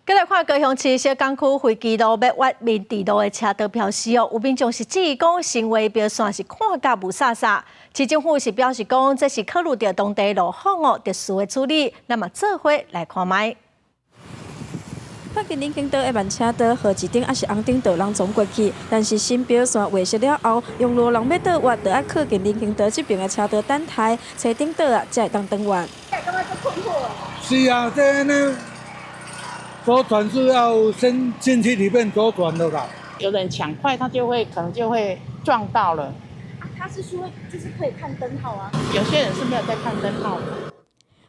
繼來看高雄市小港區飛機路欲越民治路的車道標示哦，有民眾是質疑講新畫標線是看甲霧煞煞。市政府是表示講，這是考慮著當地路況哦，特殊的處理，咱嘛做伙來看覓。靠近人行道的慢車道，號誌燈抑是紅燈就攏總過去。但是新標線畫設了後，用路人欲倒越，就愛靠近人行道這邊的車道等待，車燈倒啊，才會當轉彎。是啊，這呢左轉是要先進去裡面左轉的啦。有人搶快，他就會可能就會撞到了。啊，他是說就是可以看燈號啊。有些人是沒有在看燈號的。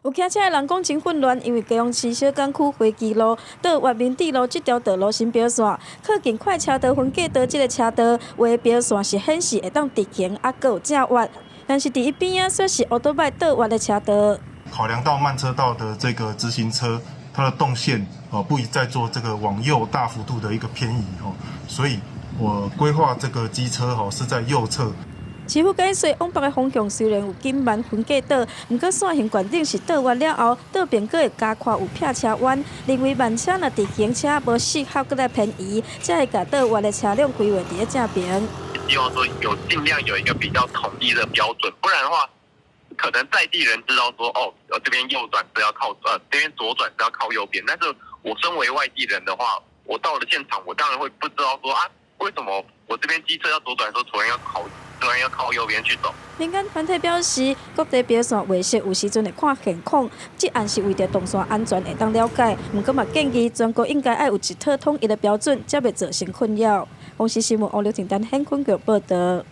有騎車的人講真混亂，因為高雄市小港區飛機路到越民治路這條道路新標線，靠近快車道分隔道這个車道畫標線是顯示會當直行，猶閣有正越，但是佇伊邊仔卻是歐多擺倒越的車道。考量到慢車道的這個直行車，它的動線哦不宜再做這個往右大幅度的一個偏移哦，所以我規劃這個機車哦是在右側。市府解說，往北的方向雖然有緊慢分隔島，毋過線型決定是倒彎了後，倒邊閣會加寬有撇車彎，認為慢車若直行車無適合閣來偏移，才會共倒彎的車輛規劃佇咧正邊。希望說有盡量有一個比較統一的標準，不然的話，可能在地人知道說，哦，這邊右轉是要靠，這邊左轉是要靠右邊，但是我身為外地人的話，我到了現場，我當然會不知道說，啊，為什麼我這邊機車要左轉的時候，突然要靠右邊去走。民間團體表示，各地標線畫設有時陣會看現況，這案是為著動線安全會當了解。毋過嘛建議全國應該愛有一套統一的標準，才袂造成困擾。公視新聞王劉婷丹、顯坤國報道。